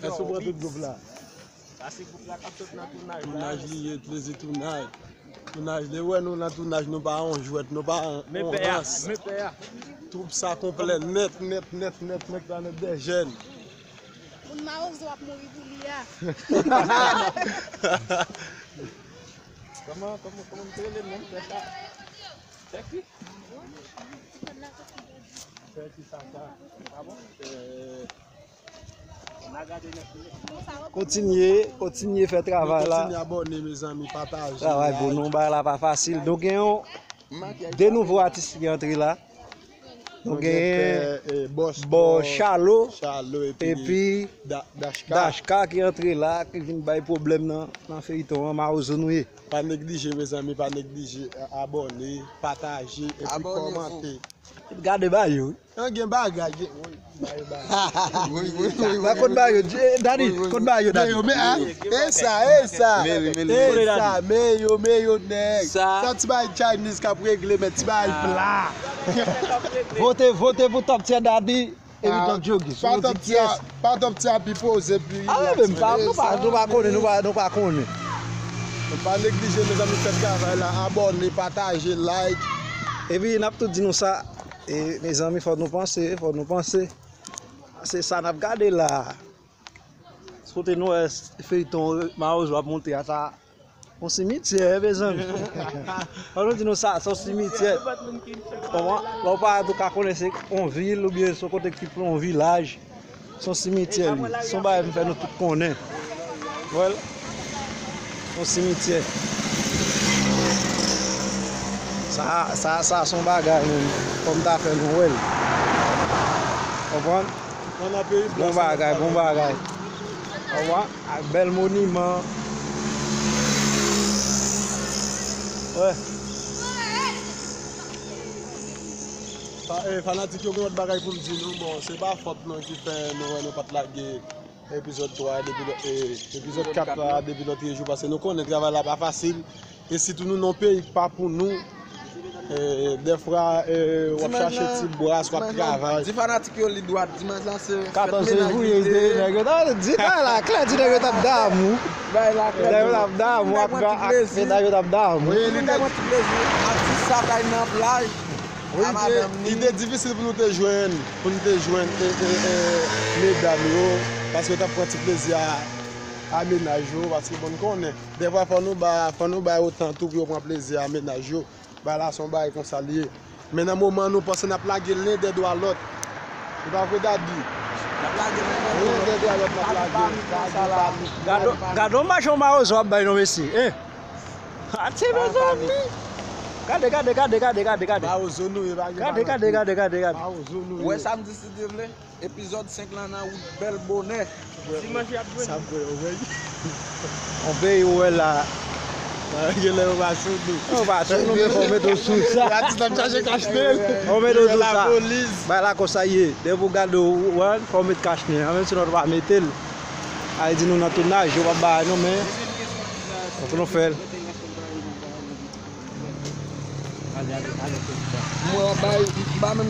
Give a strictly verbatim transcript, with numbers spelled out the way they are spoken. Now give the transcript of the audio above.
Èske w pran tout gwoup la? Sa se gwoup la k ap sot nan tounaj la. Tounaj li ye, plezi tounaj. Tounaj, lè w wè nou nan tounaj, nou pa yon jwèt, nou pa yon rans. Men pè a, men pè a. Twoup sa konplè nèt, nèt, nèt, nèt, nèt, planèt dè jèn. Moun Mawozo ap mouri pou li a. Kòman, kòman, kòman m te rele menm, pè sa? Pè ki? Pè ki sa, sa? Ah bon? Eh, Kontinye, kontinye fè travay la. Kontinye abòne, mezanmi, pataje, travay bon, like. Nou bagay la pa fasil. Nou gen yon de nouvo atis ki antre la. Nou gen Bò Chalo, epi Dachka ki antre la, ki vin bay pwoblèm nan, nan feyton an, Mawozo nou ye. Pa neglije, mezanmi, pa neglije, eh, abòne, pataje, epi kòmante. Gade ba yo. An gen bagay, gen, woy, bay, bay. Woy, woy, woy, woy. Ba kot ba yo, eh, Dadi, woy, woy, kot ba yo, Dadi. Men yo, men, ah, e sa, e sa. Men, men, men, e sa, men yo, men yo, nèg. Sa. Sa ti bay Chinese k ap regle, men ti bay pla. Vote, vote pou Top Tier Dadi. Epi Top Jogi, sou Top Tier, pa Top Tier pi poze, pi relax, men pa, nou pa, nou pa konnen, nou pa, nou pa konnen. Nou pa neglije, mezanmi, fè travay la, abòne, pataje, like. Epi n ap tou di nou sa, e, mezanmi, fò nou panse, fò nou panse. Se sa n ap gade la. Kote nou wè feyton Mawozo ap monte a sa, yon simityè, mezanmi. An nou di nou sa, se yon simityè. Konprann? Lè w parèt ou ka konnen se yon vil oubyen se yon kote ki plen yon vilaj. Se yon simityè li. Se yon bagay m fè nou tout konnen. Wè l. Se yon simityè. Sa, sa, sa se yon bagay menm. Fò m ta fè nou wè l. Konprann? Bon bagay, bon bagay. Ou wè, ak bèl moniman. Wè. Fa-, eh, fanatik yo, gen lòt bagay pou m di nou. Bon, se pa fòt nou ki fè nou wè nou pa t lage epizòd twa depi lò-, eh, epizòd kat la depi lòt jou, paske nou konnen travay la pa fasil. E sitou nou nan yon peyi k pa pou nou. Eh, dèfwa, eh, w ap chache ti bras, w ap travay. Di fanatik yo li dwat. Dimanch la se fèt menaj li te ye. Nèg yo ta di bay la klè, di nèg yo t ap damou. Bay la klè. Nèg yo t ap damou, ak, ak, nèg yo t ap damou. Wi, li te pran ti plezi. Atis sa t al nan plaj. Wi, li te, li te difisil pou nou te jwenn, pou nou te jwenn, eh, eh, eh, medam yo, paske yo t ap pran ti plezi a, a menaj yo, paske bon, n konnen. Dèfwa, fò nou ba, fò nou ba yo tan tou pou yo pran plezi a menaj yo. Bagay la se yon bagay konsa l ye. Men nan moman nou panse n ap lage len dèdwa lòt. Se pa vre, Dadi? N ap lage len dèdwa lòt. Len dèdwa lòt n ap lage. Gade, gade yon machan Mawozo ap bay non, mesye. Eh. Atye, mezanmi. Gade, gade, gade, gade, gade, gade. Mawozo nou ye, pa gen. Gade, gade, gade, gade, gade. Mawozo nou ye. Wè samdi si Dye vle. Epizòd senk la nan wout bèl bonè. Dimanch y ap jwenn. Sa vre, w wè. On peyi ou wè la. Gen lè yo pa sou nou. Yo pa sou nou, men fò w mete w sou sa. Atis la ap chache kach nen. Fò w mete w sou sa. Lapolis. Bay la konsa ye. Depi w gade w, w wè, fò w met kach nen an. Menm si nou pa mete l. Ay di nou nan tounaj, yo pa bay nou, men fòk nou fè l. Mwen bay, m pa menm